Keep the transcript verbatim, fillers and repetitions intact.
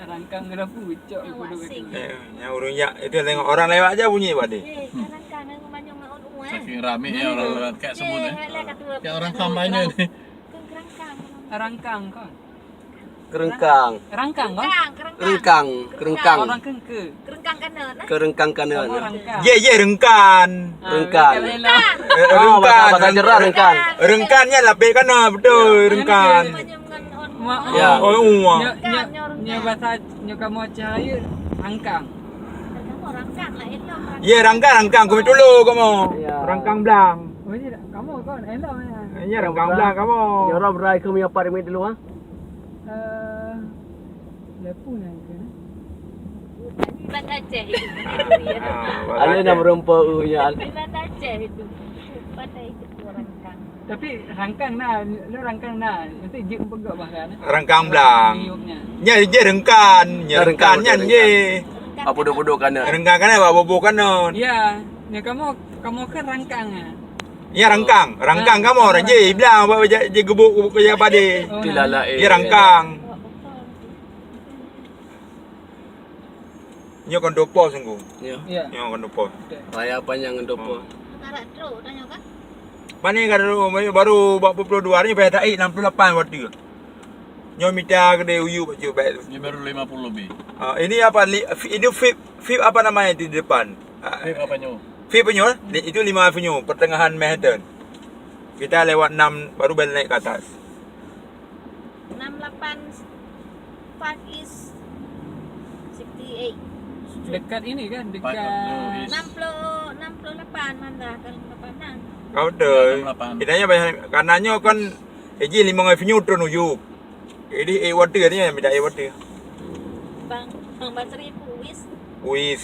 Rangkang kena pucok. Eh, yang urang yak itu tengok orang lewat aja bunyi pade. Saking rame ya orang lewat kat semua eh. Kayak orang kampanye ni. Rangkang kan? Rengkang, rengkang. Rengkang, kan? Rengkang, rengkang. Orang kengke. Kerengkang kanan. Kerengkang kanan. Kamu rengkang. Ye, ye, rengkan. Ah, rengkan. Rengkan. Eh, oh, rengkan. Bahasa, bahasa Jerman rengkan. Rengkan nyan lapéh kanan, betul, rengkan. Ya. Oh, oh. Nyo, nyo, nyo bahasa nyo kamu Aceh Raya, rangkang. Ye, rangkang, rangkang. Kami dulu kamu. Ya. Rangkang blang. Oh, iya, kamu kan elok ya. Ye, rangkang blang kamu. Nyo orang berai kami apa demi dulu ah. Eh, Lepu nyan ke? Bukan Aceh itu. Ah, ada nama rumpok u nyan. Bukan Aceh itu. Bukan itu orang kang. Tapi rangkang na, lo rangkang na. Nanti jik pegok bahkan. Rangkang blang. Nya je rengkan, nya rengkan nyan je. Apa duduk-duduk kanan? Rengkan kanan, apa bobo kanan? Ya, nya kamu kamu kan rangkang ya. Ya rangkang, rangkang kamu orang je, bilang apa je gebuk-gebuk ke pade. Itulah lah. Ya rangkang. Nyoe kon dopo sungguh. Ya. Ya. Nyoe kon dopo. Raya panjang ngon dopo. Karat trok dah nyoe kan? Pane ka dulu baru empat puluh dua hari payah taik enam puluh lapan waktu. Nyoe mita gede uyu bak cubai tu. Ini baru lima puluh lebih. Ah, ini apa li, ini fib, fib apa namanya itu di depan? Ah, fib apa nyoe? Fib nyoe, itu lima fib nyoe, pertengahan Manhattan. Kita lewat enam baru boleh naik ke atas. Enam lapan Park East sixty eight. Dekat ini kan, dekat enam puluh, enam puluh lapan mana kan lapan enam. Kau betul. Enam lapan. Bedanya banyak karena nyoe kan eji lima Avenue turun uju. Jadi eh water ni yang beda eh water. Bang, Bang Basri Wis. Wis.